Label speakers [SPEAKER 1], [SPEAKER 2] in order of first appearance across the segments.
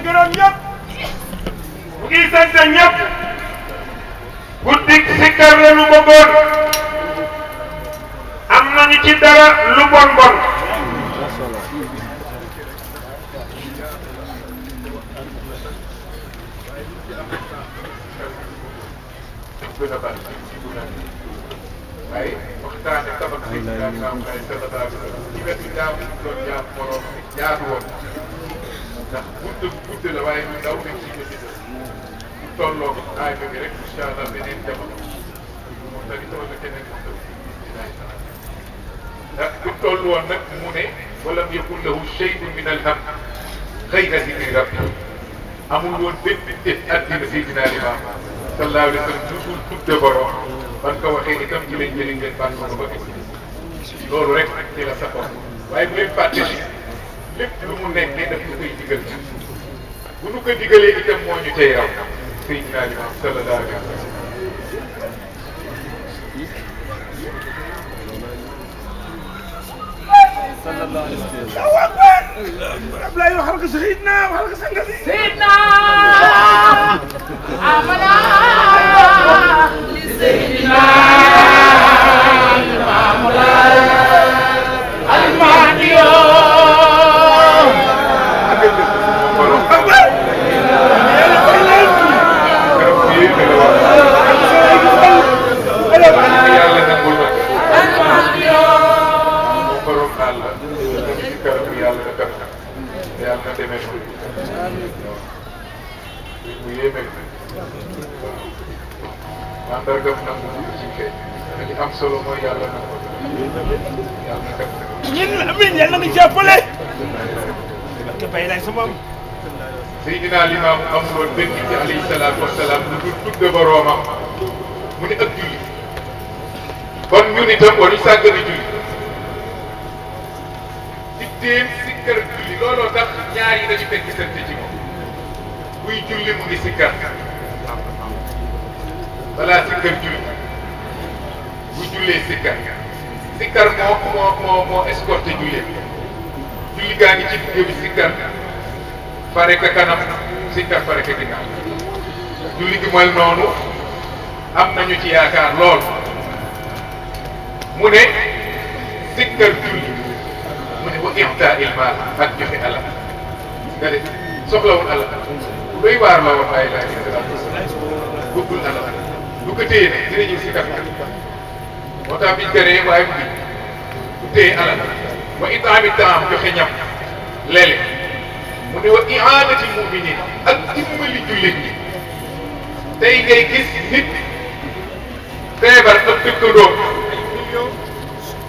[SPEAKER 1] gërëm ñëpp. mu ngi sant ñëpp. guddik sikkar la lu bëggoon. am nañu ci dara lu bon bon. waaye waxtaane tabax si daal naa am ay sallallahu alayhi wa sallam ci wetu jaam doon jaam borom jaatu woon ndax gudd la waaye ñu daw nañ ci gëstu bu tolloo aay bi rek incha allah beneen jamono moom tamit wala keneen mu taw ndax bu toll woon nag mu ne walam yakun lahu shay'un min al-ham ghayra zikri rabbi amul woon bépp addina Seydina Limaamu sallallahu alayhi wa sallam toujours tudde borom ban ko waxee itam ci lañ jëriñ leen bànn ko ba gis loolu rek ci la saxoon waaye bu leen fàtte ni lépp lu mu nekkee daf ñu koy digal bu nu ko digalee itam moo ñu tey raw Seydina Limaamu sallallahu alayhi wa sallam
[SPEAKER 2] sallallahu alayhi wa sallam.
[SPEAKER 1] Allahu akbar. Ablaye waxal ko Seydina waxal ko sang bi.
[SPEAKER 3] Seydina amana li Seydina amana al-Mahdiyo.
[SPEAKER 1] yàlla na demee noonu mu yéeme mandargam nag mu ci kay li am solo mooy yàlla na ko yàlla na def
[SPEAKER 2] ñun amiin yàlla na jàppale. parce que bay lay sama.
[SPEAKER 1] Seydina Limaamu amuloon benn ci alayhi salaatu wasalaam lu dul tudde boroomam mu ne ak julli kon ñun itam waruñu sàggane julli téem sikkar julli looloo tax ñaar yi dañu fekk sante ci moom buy julli mu ngi sikkar balaa sikkar julli bu jullee sikkar moo escorté julli julli gaa ngi ci digg bi sikkar pare ka kanam sikkar pare ka ginnaaw julli gi mooy noonu am nañu ci yaakaar lool mu ne sikkar julli mu ne wa ixtaa il maal ak joxe alal nga de soxlawul alal doy waar la woon waaye laa gis bëggul alal du ko téye nag dinañu si kat moo tax biñ gëree waaye mu du téye alal wa itaami taam joxe ñam léeg mu ne wa ihaanati muminin ak dimbali jullit ñi tey ngay gis nit feebar ak dëkkandoo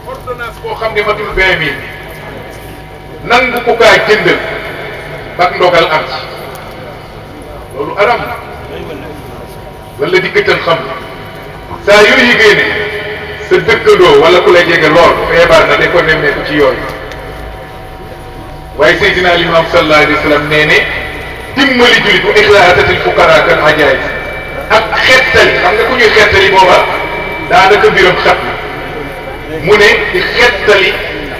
[SPEAKER 1] ordonnance boo xam ne matul 20 000 nangu ko kaa jëndal bak ndogal am ci loolu aram na wala di gëttal xam saa yooyu yëgee ne sa dëkkandoo wala ku la jege lool feebar na de ko nemmeeku ci yooyu waaye Seydina Limaamu sallallahu alayhi wa sallam nee ne dimbali jullit bu ixlaatatil fuqaraa kal ajaayib ak xettali xam nga ku ñuy xettali booba daanaka mbiram xat na mu ne di xettali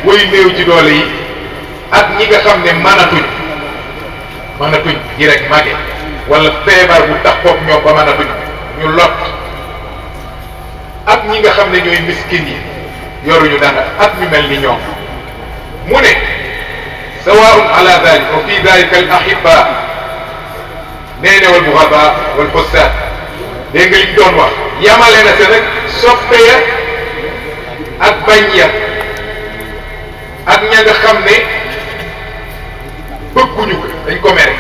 [SPEAKER 1] way néew ci doole yi ak ñi nga xam ne mënatuñ ñi rek màgge wala feebar bu taxoog ñoom ba mënatuñ ñu lot ak ñi nga xam ne ñooy miskin yi yoruñu dara ak ñu mel ni ñoom mu ne sawaun ala dalik wa fi dalika al ahibba nee ne wal bughaba wal xussat dégg nga liñ doon wax yamale na se rek soppe ya ak bañ ya ak ña nga xam ne bëgguñu ko dañ ko mere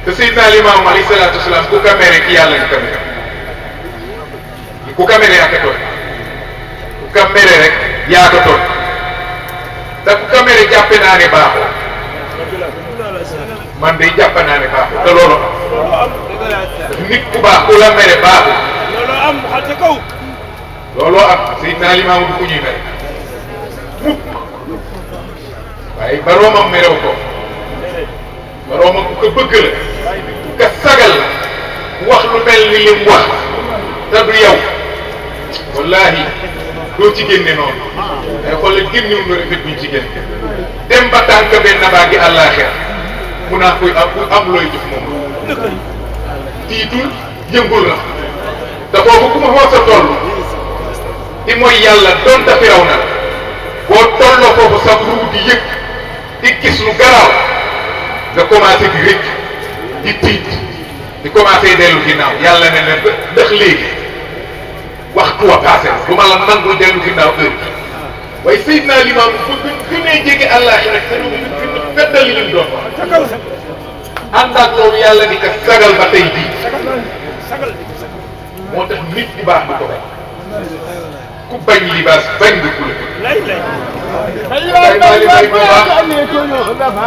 [SPEAKER 1] te Seydina Limaamu alayhi salaatu wasalaam ku ko mere ki yàlla nga ko mere ku ko mere yaa ko tooñ ku ko mere rek yaa ko tooñ te ku ko mere jàppe naa ne baaxoo man de jàpp naa ne baaxoo te loolu nit ku baax ku la mere baaxoo
[SPEAKER 2] looloo am waxal ca kaw.
[SPEAKER 1] looloo am Seydina Limaamu du ku ñuy mere mukk waaye boroomam merew ko boroomam ku ko bëgg la ku ko sagal la wax lu mel ni lim wax te du yow wallahi doo ci génne noonu day xoolal génniw nu rafet buñ ci génne dem ba tànk benn baa ngi àllaaxira mu naa koy am looy jëf moom tiitul yëngul na te foofu ku ma xool sa toll di mooy yàlla doon ta firaw na boo tolloo foofu sa ruu di yëg di gis lu garaaw nga commencé di rëcc di tiit di commencé dellu ginnaaw yàlla ne leen ndax léegi waxtu wa passé du ma la nangul dellu ginnaaw heure bi waaye Seydina Limaamu bu gënee jege àllaaxira te ñu feddali li mu doon wax ànd ak loolu yàlla di ko sagal ba tey bii moo tax nit ku baax du ko bañ ku bañ libaas bañ nga ku la bay bay bu baax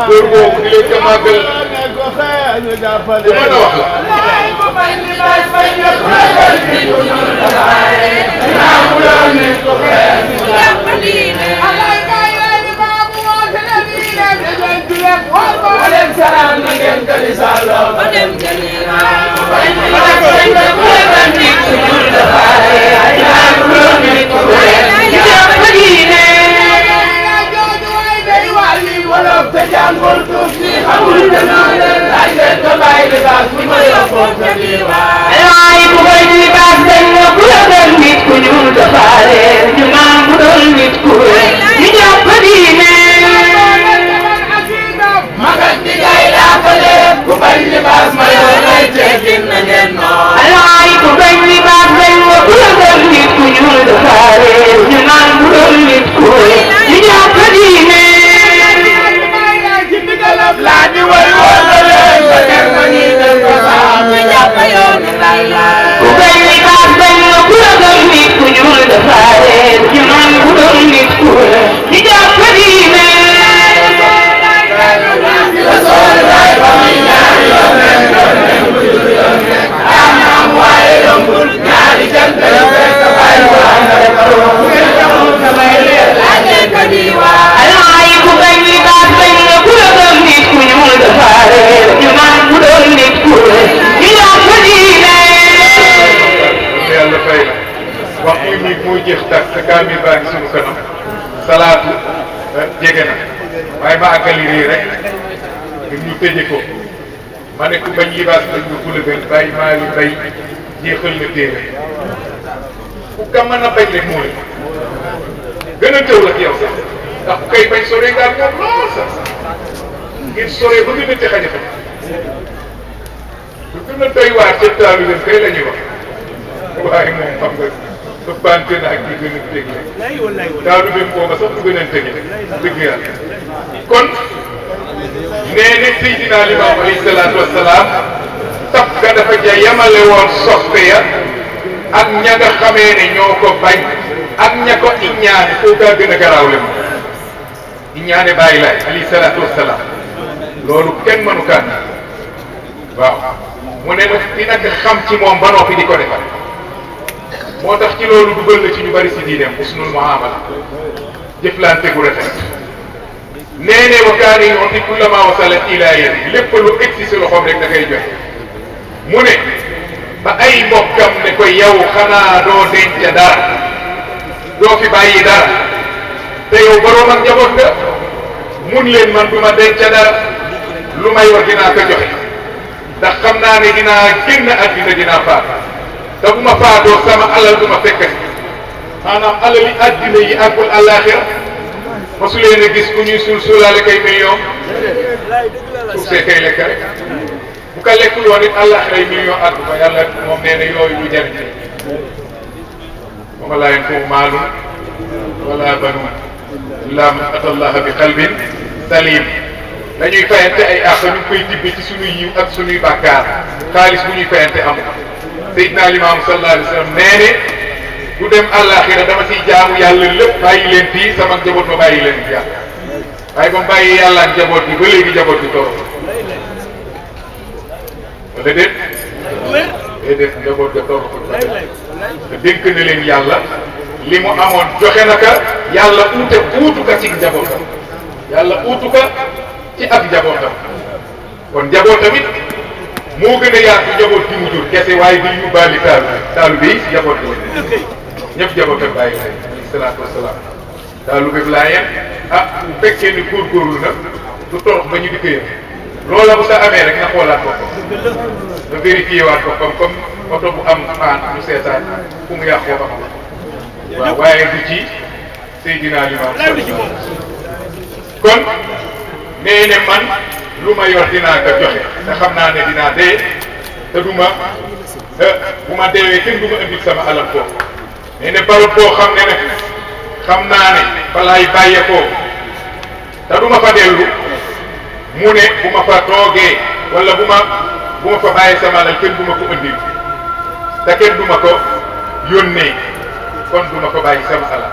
[SPEAKER 1] góor boobu di leen ko màggal du mën a wax salaatu jege na waaye ma àggali rii rek ñu tëje ko ma ne ku bañ libaas bañ nga kula gën bàyyi maa li bay jeexal na téere ku ka mën a bañ rek mooy gën a tëw la yow sax ndax ku koy bañ sore ngaa moom lool sax ngir sore ba gën a te xajafe lu gën a doy waar ca taalu gën kay la ñuy wax waaye moom xam nga ëppante na ak di gën a tegi daal du dem booba sax du gën a tegi dëgg yàlla kon nee na Seydina Limaamu alayhi salaatu wa salaam tab ga dafa ja yamale woon soppe ya ak ña nga xamee ne ñoo ko bañ ak ña ko iññaane koo gaa gën a garaaw le moom iññaane bàyyi laay alayhi salaatu wa salaam loolu kenn mënu kaan waaw mu ne nag dina ko xam ci moom ba noppi di ko defal moo tax ci loolu dugal na ci ñu bari si diineem husnul muamala jëflante gu rafet nee ne wa kaana yu'ti kulla ma wasala ilaa yadi lépp lu egsi si loxoom rek da koy joxe mu ne ba ay mbokkam ne ko yow xanaa doo denc dara doo fi bàyyi dara te yow boroom ak njaboot nga mun leen man du ma denc dara lu may war dinaa ko joxe ndax xam naa ne dinaa génn àddina dinaa faat te bu ma faatoo sama alal du ma fekk maanaam alali àddina yi àggul àllaaxira mosu leen a gis ku ñuy suulaale kay million suuf see kay lekk rek bu ko lekkul woon it àllaaxira yi million àgg fa yàlla moom nee na yooyu du jariñ wa maa laa yanfa'u maalun wala banuun illaa man ataa Allaaha bi qalbin saliim dañuy fayante ay àq ñu koy tibbe ci suñuy yiw ak suñuy bàkkaar xaalis bu ñuy fayante amul Seydina Limaamu sallallahu alayhi wa sallam nee ne du dem àllaaxira dama siy jaamu yàlla lépp bàyyi leen fii sama njaboot ma bàyyi leen fi yàlla waaye ba mu bàyyi yàlla ak njaboot bi ba léegi njaboot bi toog wala déet déedéet njaboot ga toog te dénk na leen yàlla li mu amoon joxe na ka yàlla uutu ka ci njabootam yàlla uutu ka ci ak njabootam kon njabootam it moo gën a yaatu njaboot gi mu jur kese waaye di yóbbaale taalu bi si njaboot gi ñëpp njabootam bàyyi laay alayhi salaatu wasalaam taalu bi laa yem bu fekkee ni góorgóorlu na du torox ba ñu di ko yem loola bu sa amee rek na xoolaat boppam na vérifié waat boppam comme oto bu am paan ñu seetaan fu mu yàqoo ba xam waaw waaye du ci Seydina Limaamu kon nee ne man lu ma yor dinaa ko joxe te xam naa ne dinaa dee te du ma bu ma deewee kenn du ma indil sama alal foofu nee ne barab boo xam ne nag xam naa ne balaay bàyyeekoo te du ma fa dellu mu ne bu ma fa toogee wala bu ma fa bàyyee sama alal kenn du ma ko indil te kenn du ma ko yónnee kon du ma ko bàyyi sama alal.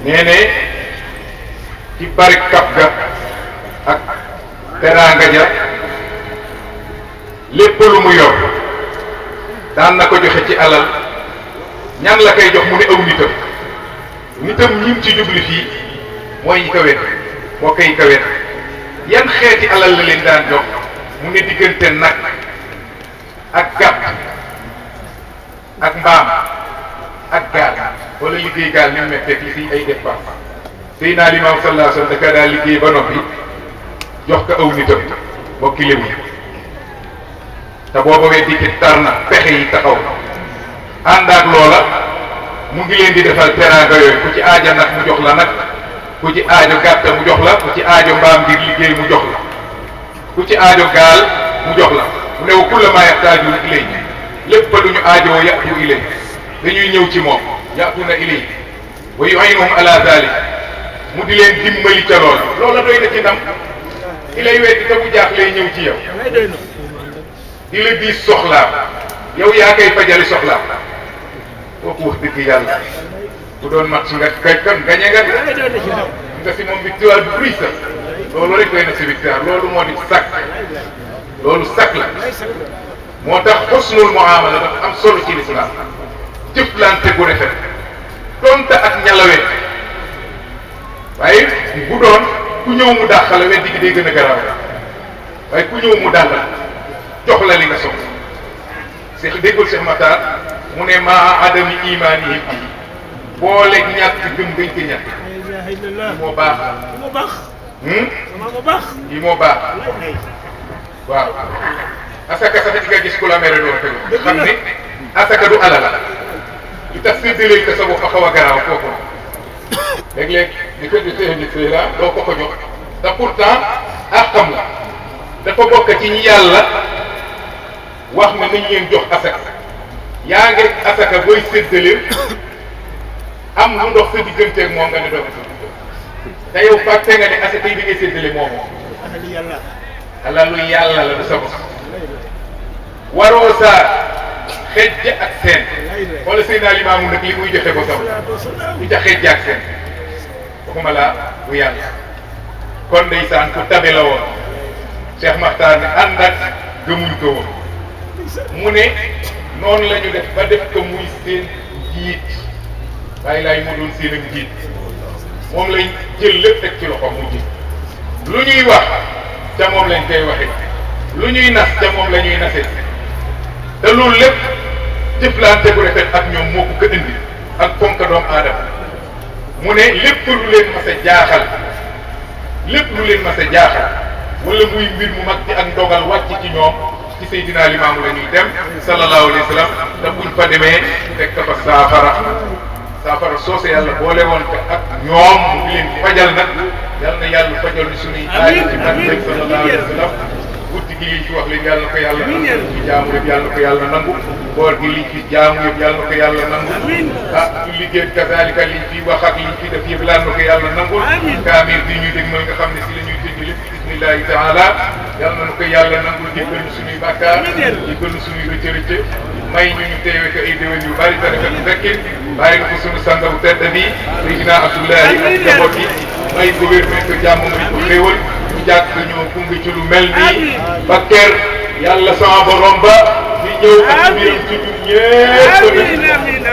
[SPEAKER 1] nee ne ci bari kap ga ak teraanga ja lépp lu mu yor daan na ko joxe ci alal ñan la koy jox mu ne aw nitam ñim ci jubli fii mooy ñi ko wet moo koy ko wet yan xeeti alal la leen daan jox mu ne diggante nag ak gàtt ak mbaam ak gaal wala liggéey gaal ni mu mettee li si ay dépense Seydina Limaamu sallallahu alayhi wa sallam da ka daal liggéey ba noppi jox ko aw nitam mbokki léwu te booba weddi ci tar na pexe yi taxaw ànd ak loola mu ngi leen di defal teraanga yooyu ku ci aajo nag mu jox la nag ku ci aajo gàtt mu jox la ku ci aajo mbaam ngir liggéey mu jox la ku ci aajo gaal mu jox la mu ne wa kulla maa yaxtaajuuna ilayhi lépp lu ñu aajoo yatu ilayhi dañuy ñëw ci moom yatuna ilayhi wa yu'inuhum ala dalik mu di leen dimbali ca loola doy na ci ndam ki lay weddi te bu jaax lay ñëw ci yow di la diis soxlaam yow yaa koy fajali soxlaam kooku wax dëgg yàlla bu doon mat nga kay kon gañe nga si moom victoire bu rëy sax loolu rek doy na si victoire loolu moo di sakk loolu sakk la moo tax xusnul muamala dafa am solo ci lislaam jëflante gu rafet donte ak ñalawe waaye bu doon ku ñëw mu dàqale weddi gi day gën a garaaw waaye ku ñëw mu dàqal jox la li nga soxla Cheikh déggul Cheikh Matar mu ne maa adami imaanihim bi booleeg ñàkk gëm gañ ko ñàkk yi moo baax yi moo baax waaw asaka sax di nga gis ku la mere doon tegu xam ne asaka du alal li tax séddale ko sa bopp xaw a garaaw kooku léeg-léeg di ko di la doo ko jox te pourtant ak xam la dafa bokk ci ñi yàlla wax na nañ leen jox asaka yaa ngi asaka booy séddale am lu ndox sa digganteeg moom nga ne doog te yow fàtte nga ne asaka yi bi ngay séddale moomoo alalu yàlla la du sa bos waroo saa xejj ak seen wala Seydina Limaamu nag li muy joxe ko sam du ca xejj ak seen waxuma laa bu yàlla kon ndeysaan ku tabe la woon Cheikh Makhtar ne ànd ak gëmuñ ko woon mu ne noonu la ñu def ba def ko muy seen njiit bàyyi laay mu doon seen ak njiit moom lañ jël lépp teg ci loxo mu ji lu ñuy wax ca moom lañ koy waxe lu ñuy nas ca moom la ñuy nase te loolu lépp jëflante bu rafet ak ñoom moo ko ko indi ak fonk doomu aadama mu ne lépp lu leen mas a jaaxal lépp lu leen mas a jaaxal wala muy mbir mu mag ci ak ndogal wàcc ci ñoom ci Seydina Limaamu la ñuy dem sallallahu alayhi wa sallam te buñ fa demee fekk fa saafara soose yàlla boole woon ko ak ñoom mu ngi leen fajal nag yal na yàlla fajal ni suñuy aajo ci barke sallallahu alayhi wa sallam guddi gi liñ fi wax léegi yàlla na ko yàlla nangu ci jaamu yëpp yàlla na ko yàlla nangu koor gi liñ fi jaamu yëpp yàlla na ko yàlla nangu ah su liggéey kazalika liñ fi wax ak liñ fi def yëpp yàlla na ko yàlla nangu kaamir bi ñuy dégg nga xam ne si la ñuy dégg lépp bismillahi taala yàlla na ko yàlla nangu jéggal ñu suñuy bàkkaar jéggal ñu suñuy rëcc rëcc may ñu teewe ko ay déwén yu bari te rafet fekki bàyyi na ko suñu sanga bu tedd bi Seydina Abdoulahi ak njaboot yi may gouvernement ko jàmm may ko xéewal ñu jàkk ñoo gunge ci lu mel nii ba kër yàlla sama borom ba di ñëw ak mbiram ci ñun ñëpp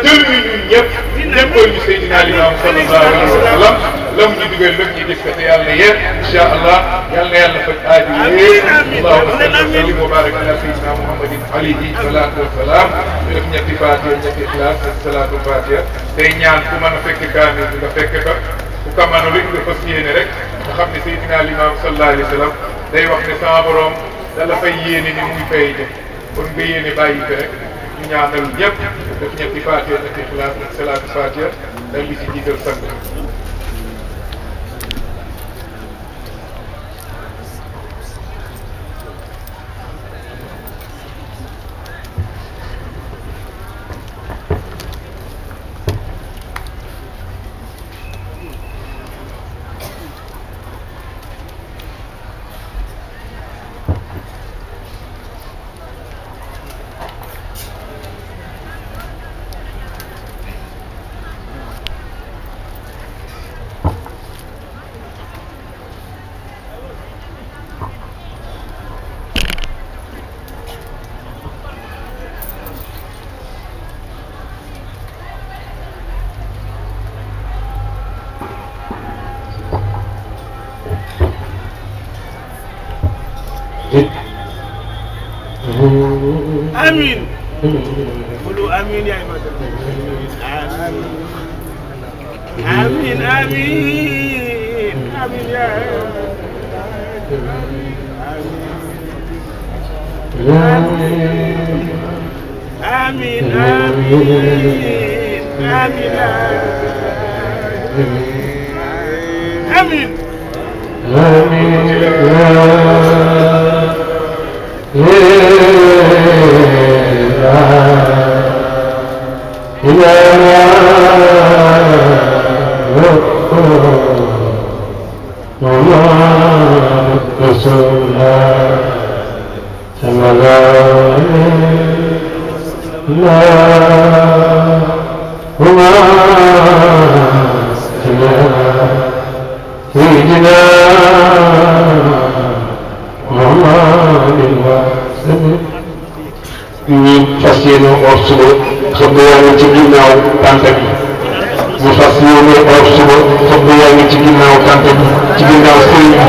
[SPEAKER 1] jël ñu ñun ñëpp ñëppal ñu Seydina Limaamu sallallahu alayhi wa sallam lam ñu dugal lépp ñu gis ko te yàlla yéen incha allah yal na yàlla faj aaju yéen allahumma salli wa sallim wa barik ala sayyidina muhammadin alayhi salaatu wa salaam ñu def ñetti fatiha ñetti ixlaas ak salaatu fatiha tey ñaan ku mën a fekk kaamil bi nga fekk ko ku ko mën a rek nga fas yéene rek nga xam ne Seydina Limaamu sallallahu alayhi wa sallam day wax ne sama borom dala fay yéene ni muy fay de kon nga yéene bàyyi ko rek ñu ñaanal ñëpp def ñetti fatiha ñetti ixlaas ak salaatu fatiha dal li ci jiital sang
[SPEAKER 2] آمين قولوا آمين يا عباد آمين آمين آمين يا آمين آمين آمين آمين
[SPEAKER 4] suba xam nga yaa ngi ci ginnaaw tànta bi ñu fas yéene or suba xam nga yaa ngi ci ginnaaw tànta bi ci ginnaaw sëriñ bi